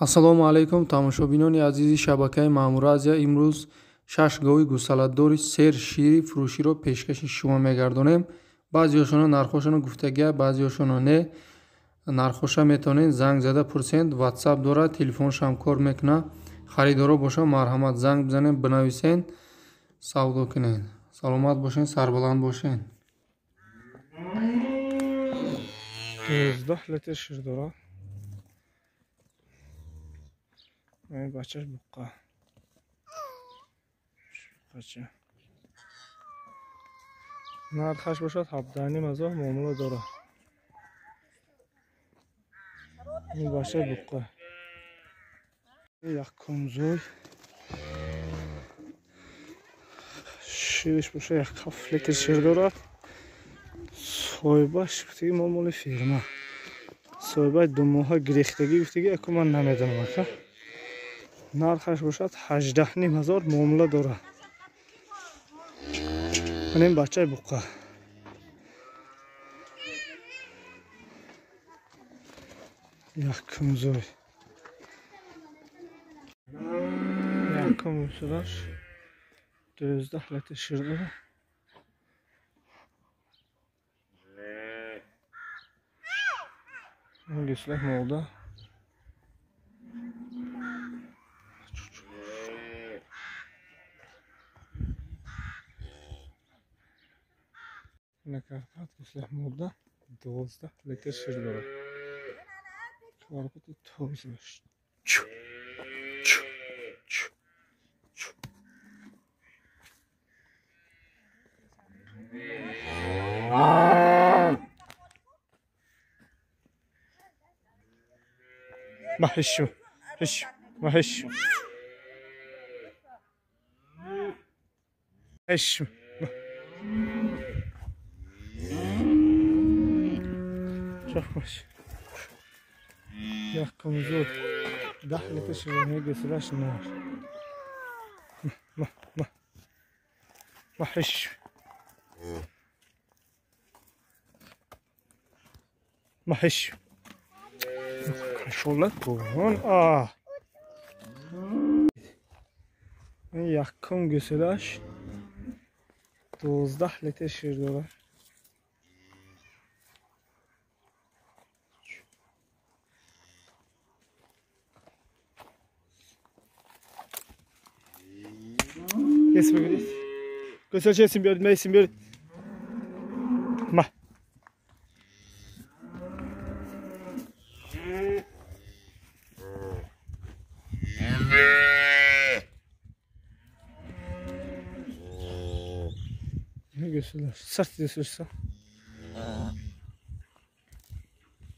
Ассалому алайкум, тамошобинони азизи шабакаи Маъмур Азия. Имрӯз 6 гови гусаладори сер шири фурӯширо пешкаши шумо мегардонем. Баъзеҳошона нархҳошона гуфтагия, баъзеҳошона не. Нархҳоша метавонед занг зада пурсед, WhatsApp дорад, телефоншам кор мекунад. Харидоро бошад, марҳамат занг бизанед, бинависед, савдо кунед. Саломат бошед, сарбаланд бошед. 12 литр шир дорад. Бачаш буққа. Бача. Нархаш бошад 17,5 ҳазор муомила дорад. Ин бача буққа. Як кунзой. Шириш бошад 1,7 литр шир дорад. Соҳибаш гуфтаги мо моли фирма. Соҳибаш 2 моҳа гирехтагӣ гуфтаги, аку ман намедонам ака. Нархаш бошад 18,5 ҳазор муомила дорад. Ин бачаи буққа. Якумзой. Якум усулаш 12 литр шир дорад. Ин гӯсфанд молда. Накаркат гӯсфанд молда 12 литр шир дорад. Карпати тозаш. Чу чу чу чу. Маҳишу, ҳишу, маҳишу. Ҳишу. Шахмаш. Якум зуд 10 литр шир мегӯсилаш нар. Ма, ма. Маҳишу. Маҳишу. Кашола кун. А. Ин якум гӯсилаш 12 литр шир дорад. Есім бергіз. Гӯсилаш есім берді, есім берді. Ма. Гӯсилаш. Сарт гӯсилашса.